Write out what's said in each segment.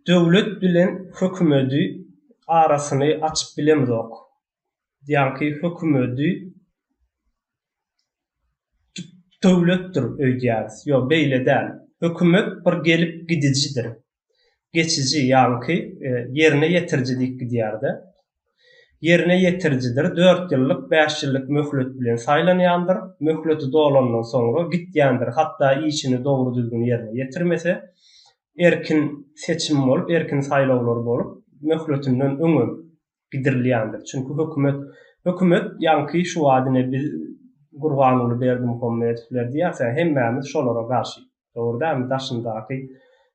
Döwlet bilen hökümedi arasyny açyp bilemzok. Ýaňky hökümedi döwletdir öýdýäris. Ýok, beýle däl. Hökümet bir gelip gidijidir. Geçiji, ýaňky ýerine ýetiriji diýip gidýär-de. Ýerine ýetirijidir, dört ýyllyk, bäş ýyllyk möhlet bilen saýlanýandyr. Möhleti dolandan soňra gitýändir. Hatda işini dogry-düzgün ýerine ýetirmese, erkin seçim bolup, erkin saýlawlar bolup, möhletinden öňem gidirilýändir. Çünki hökümet, hökümet ýaňky şu wagt ine biz Gurbanguly Berdimuhamedowler diýýäs-ä, hemmämiz şolara garşy. Dogry dälmi? Daşyndaky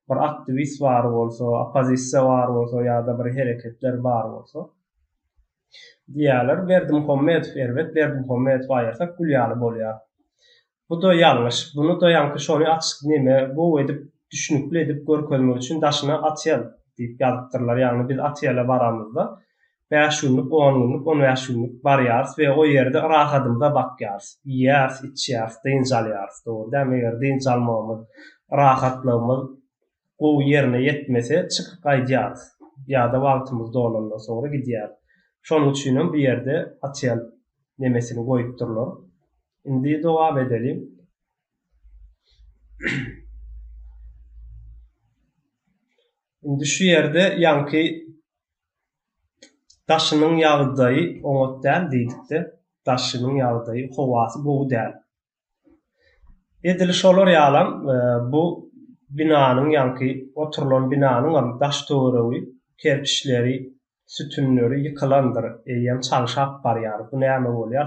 bir aktiwist bar bolsa, oppozisiýa bar bolsa ýa-da bir hereketler bar bolsa. Diýýärler, Berdimuhamedow erbet, Berdimuhamedowy aýyrsak gül ýaly bolýar. Bu-da ýalňyş. Bunu-da ýaňky şony açyk neme gowy edip düşnükli edip görkezmek üçin daşyna otel diýip ýazypdyrlar. Ýagny biz otele baramyzda bäş günlük, on günlük, on bäş günlük barýarys we o ýerde rahadymyza bakýarys. Iýýäris, içýäris, dynç alýarys. Dogry dälmi? Eger dynç almagymyz, rahatlygymyz gowy ýerine ýetmese çykyp gaýdýarys. Ýa-da wagtymyz dolandan soňra gidýäris. Şonuň üçinem bu ýerde otel nemesini goýupdyrlar. Indi dowam edeliň. Indi şu ýerde ýaňky daşynyň ýagdaýy oňat däl diýdikde, daşynyň ýagdaýy, howasy gowy däl. Edil şolar ýalam bu binanyň ýaňky oturylan binanyňam daş-töweregi, kerpiçleri, sütünleri ýykylandyr, eýýäm çagşap barýar. Bu näme bolýar?